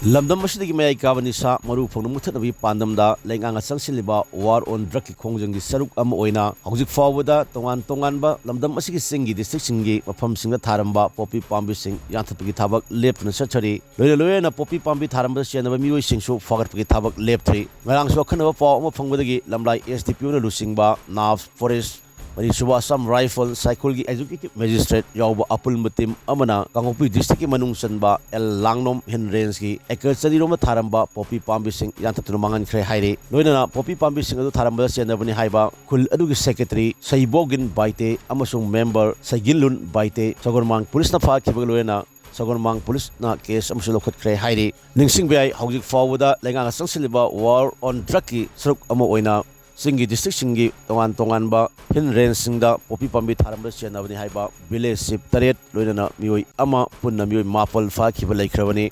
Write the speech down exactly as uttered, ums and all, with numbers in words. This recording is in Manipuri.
ꯂꯝꯗꯝ ꯑꯁꯤꯗꯒꯤ ꯃꯌꯥꯏ ꯀꯥꯕ ꯅꯤꯁꯥ ꯃꯔꯨ ꯐꯪꯅ ꯃꯨꯊꯠꯅꯕꯒꯤ ꯄꯥꯟꯗꯝꯗ ꯂꯩꯉꯥꯛꯅ ꯆꯪꯁꯤꯜꯂꯤꯕ War on Drug ꯀꯤ ꯈꯣꯡꯖꯪꯒꯤ ꯁꯔꯨꯛ ꯑꯃ ꯑꯣꯏꯅ ꯍꯧꯖꯤꯛ ꯐꯥꯎꯕꯗ ꯇꯣꯉꯥꯟ ꯇꯣꯉꯥꯟꯕ ꯂꯝꯗꯝ ꯑꯁꯤꯒꯤ ꯆꯤꯡꯒꯤ district ꯁꯤꯡꯒꯤ ꯃꯐꯝꯁꯤꯡꯗ ꯊꯥꯔꯝꯕ ꯄꯣꯄꯤ ꯄꯥꯝꯕꯤꯁꯤꯡ ꯌꯥꯟꯊꯠꯄꯒꯤ ꯊꯕꯛ ꯂꯦꯞꯇꯅ ꯆꯠꯊꯔꯤ꯫ ꯂꯣꯏꯅ ꯂꯣꯏꯅꯅ ꯄꯣꯄꯤ ꯄꯥꯝꯕꯤ ꯊꯥꯔꯝꯕꯗ ꯆꯦꯟꯅꯕ ꯃꯤꯑꯣꯏꯁꯤꯡꯁꯨ ꯐꯥꯒꯠꯄꯒꯤ ꯊꯕꯛ ꯂꯦꯞꯇ꯭ꯔꯤ꯫ ꯉꯔꯥꯡꯁꯨ ꯑꯈꯟꯅꯕ ꯄꯥꯎ ꯑꯃ ꯐꯪꯕꯗꯒꯤ ꯂꯝꯂꯥꯏ S D P O ꯅ ꯂꯨꯆꯤꯡꯕ NAPS Forest, ꯃꯔꯤꯁꯨꯕ Assam Rifle ꯁꯥꯏꯈꯣꯜꯒꯤ Executive Magistrate ꯌꯥꯎꯕ ꯑꯄꯨꯟꯕ team ꯑꯃꯅ ꯀꯥꯡꯄꯣꯛꯄꯤ district ꯀꯤ ꯃꯅꯨꯡ ꯆꯟꯕ L Langnom Hill Range ꯀꯤ acre ꯆꯅꯤ ꯔꯣꯝꯗ ꯊꯥꯔꯝꯕ ꯄꯣꯄꯤ ꯄꯥꯝꯕꯤꯁꯤꯡ ꯌꯥꯟꯊꯠꯇꯨꯅ ꯃꯥꯡꯍꯟꯈ꯭ꯔꯦ ꯍꯥꯏꯔꯤ꯫ ꯂꯣꯏꯅꯅ ꯄꯣꯄꯤ ꯄꯥꯝꯕꯤꯁꯤꯡ ꯑꯗꯨ ꯊꯥꯔꯝꯕꯗ ꯆꯦꯟꯅꯕꯅꯤ ꯍꯥꯏꯕ ꯈꯨꯜ ꯑꯗꯨꯒꯤ secretary ꯁꯩꯕꯣꯒꯤꯟ ꯕꯥꯏꯇꯦ ꯑꯃꯁꯨꯡ member ꯁꯩꯒꯤꯟꯂꯨꯟ ꯕꯥꯏꯇꯦ ꯁꯒꯣꯜꯃꯥꯡ police ꯅ ꯐꯥꯈꯤꯕꯒ ꯂꯣꯏꯅꯅ ꯁꯒꯣꯜꯃꯥꯡ police ꯅ case ꯑꯃꯁꯨ ꯂꯧꯈꯠꯈ꯭ꯔꯦ ꯍꯥꯏꯔꯤ꯫ ꯅꯤꯡꯁꯤꯡꯕ ꯌꯥꯏ, ꯍꯧꯖꯤꯛ ꯐꯥꯎꯕꯗ ꯂꯩꯉꯥꯛꯅ ꯆꯪꯁꯤꯜꯂꯤꯕ War on Drug ꯀꯤ ꯁꯔꯨꯛ ꯑꯃ ꯑꯣꯏꯅ ꯆꯤꯡꯒꯤ district ꯁꯤꯡꯒꯤ ꯇꯣꯉꯥꯟ ꯇꯣꯉꯥꯟꯕ hill range ꯁꯤꯡꯗ ꯄꯣꯄꯤ ꯄꯥꯝꯕꯤ ꯊꯥꯔꯝꯕꯗ ꯆꯦꯟꯅꯕꯅꯤ ꯍꯥꯏꯕ village chief ꯇꯔꯦꯠ ꯂꯣꯏꯅꯅ ꯃꯤꯑꯣꯏ ꯑꯃ, ꯄꯨꯟꯅ ꯃꯤꯑꯣꯏ ꯃꯥꯄꯜ ꯐꯥꯈꯤꯕ ꯂꯩꯈ꯭ꯔꯕꯅꯤ꯫